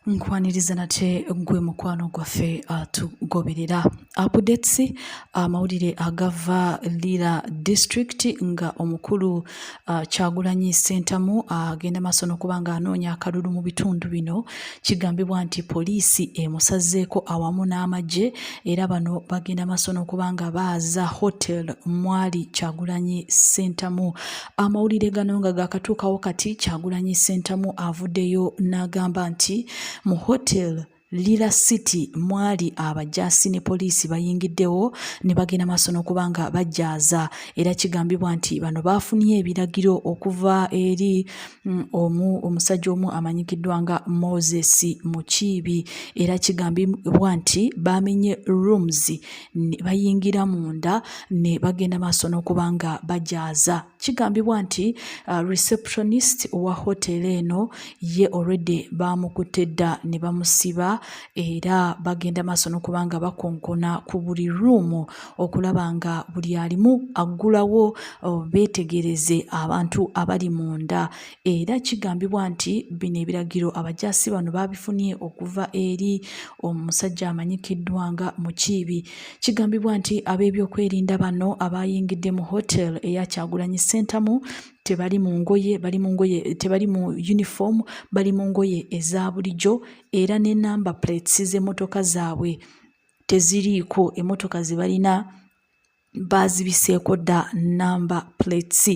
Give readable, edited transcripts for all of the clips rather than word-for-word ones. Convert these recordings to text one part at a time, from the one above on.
Nkwaniriza nate gwe mukwano gwaffe atugoberera. Updates, amawulire agava Lira district nga omukulu Kyagulanyi Ssentamu agenda maaso n'okuba nga anoonya akalulu mu bitundu bino. Kigambibwa nti poliisi emusazeeko awamu n'amagye, era bano bagenda maaso n'okuba nga baaza hotel mwali Kyagulanyi Ssentamu. Amawulire gano nga gakatuukawo kati, Kyagulanyi Ssentamu avuddeyo n'agamba nti mu hotel Lira City mwali abajaasi ne poliisi bayingiddewo ne bagenda maaso n'okuba nga bajaaza, era kigambibwa nti bano baafunye ebiragiro okuva eri omu omusajja omu amanyikiddwa nga Moses Mukiibi, era kigambibwa nti baamenye rooms ne bayingira munda ne bagenda maaso n'okuba nga bajaaza. Kigambibwa nti receptionist wa hotel eno ye already baamukutte dda ne bamusiba, era bagenda maaso n'okuba nga bakonkona ku buli room okulaba nga buli alimu aggulawo beetegereze abantu abali munda. Era kigambibwa nti bino ebiragiro abajaasi bano baabifunye okuva eri omusajja amanyikiddwa nga Mukiibi. Kigambibwa nti ab'ebyokwerinda bano abayingidde mu hotel eya Kyagulanyi Ssentamu tebali mu ngoye, bali mu ngoye, tebali mu uniform, bali mu ngoye eza bulijjo, era ne number plates z'emmotoka zaabwe teziriiko. Emmotoka ze balina baazibiseeko dda number plates.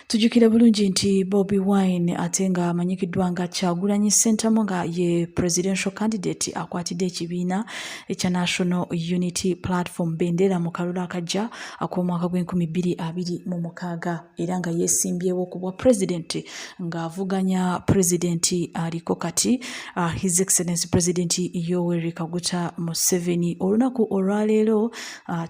Tujjukire bulungi nti Bobi Wine, ate nga amanyikiddwa nga Kyagulanyi Ssentamu, nga ye presidential candidate akwatidde ekibiina ekya National Unity Platform bendera mu kalulu akajja ak'omwaka gw'e 2026, era nga yeesimbyewo ku bwa president ng'avuganya president aliko kati, His Excellency President Yoweri Kaguta Museveni. Olunaku olwaleero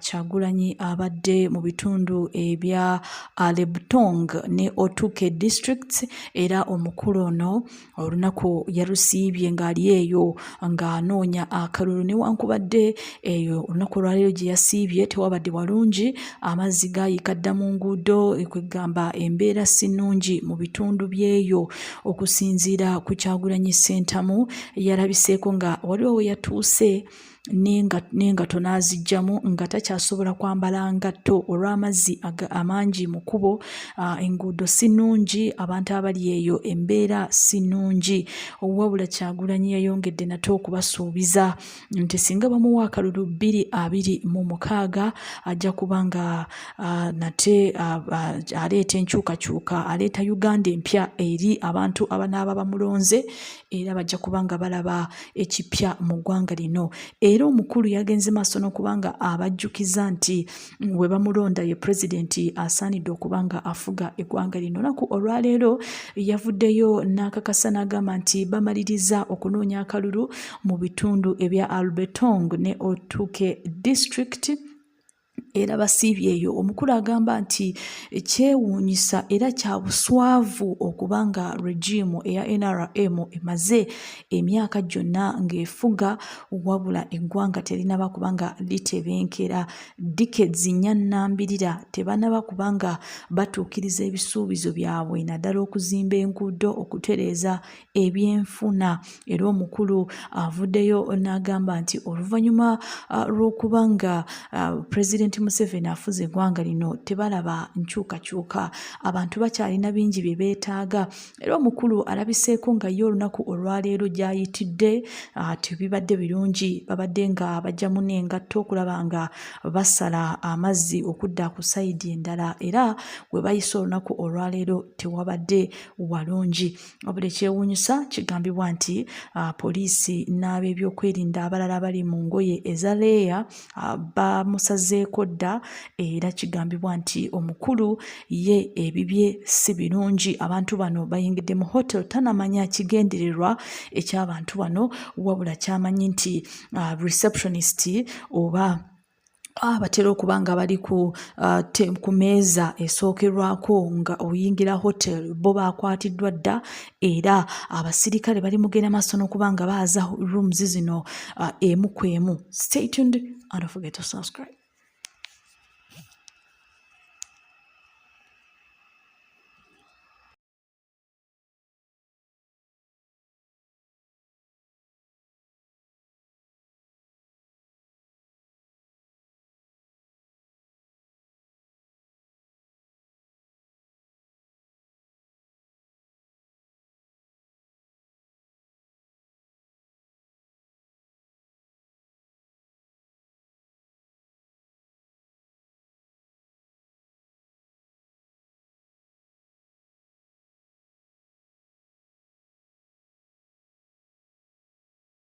Kyagulanyi abadde mu bitundu ebya Alebtong ne Otuke districts, era omukulu ono olunaku yalusiibye ng'ali eyo ng'anoonya akalulu. Newankubadde eyo olunaku olwaleero gye yasiibye tewabadde walungi, amazzi gaayika dda mu nguudo, kwegamba embeera si nnungi mu bitundu by'eyo. Okusinziira ku Kyagulanyi Ssentamu, yalabiseeko nga waliwo we yatuuse n'engatto n'aziggyamu nga takyasobola kwambala ngatto olw'amazzi amangi mu kkubo. Enguudo si nnungi, abantu abali eyo embeera si nnungi. Wabula Kyagulanyi yayongedde nate okubasuubiza nti singa bamuwa akalulu 2026, ajja kuba nga nate aleeta enkyukakyuka, aleeta Uganda empya eri abantu abanaaba bamulonze, era bajja kuba nga balaba ekipya mu ggwanga lino. Era omukulu yagenze maaso n'okuba nga abajjukiza nti we bamulonda ye pulezidenti asaanidde okuba nga afuga eggwanga lino. Olunaku olwaleero yavuddeyo n'akakasa n'agamba nti bamaliriza okunoonya akalulu mu bitundu ebya Alebtong ne Otuke district, era basiibye eyo. Omukulu agamba nti kyewuunyisa era kya buswavu okuba nga regime eya NRM emaze emyaka gyonna ng'efuga, wabula eggwanga terinaba kuba nga litebenkera. Decades 4 nnambirira tebanaba kuba nga batuukiriza ebisuubizo byabwe, naddala okuzimba enguudo, okutereeza ebyenfuna. Era omukulu avuddeyo n'agamba nti oluvannyuma lw'okuba nga Pulezidenti Museveni afuze eggwanga lino, tebalaba nkyukakyuka, abantu bakyalina bingi bye beetaaga. Era omukulu alabiseeko nga ye olunaku olwaleero gy'ayitidde tebibadde birungi, babadde nga bajjamu n'engatto okulaba nga basala amazzi okudda ku side endala, era we bayise olunaku olwaleero tewabadde walungi. Wabula ekyewuunyisa, kigambibwa nti poliisi n'ab'ebyokwerinda abalala bali mu ngoye eza leeya bamusazeeko dda, era kigambibwa nti omukulu ye ebibye si birungi. Abantu bano bayingidde mu hotel, tanamanya kigendererwa eky'abantu bano, wabula kyamanyi nti receptionist oba batera okuba nga bali ku meeza esookerwako nga oyingira hotel, bo bakwatiddwa dda, era abasirikale bali mugenda maaso n'okuba nga baaza rooms zino emu ku emu. Stay tuned and don't forget to subscribe.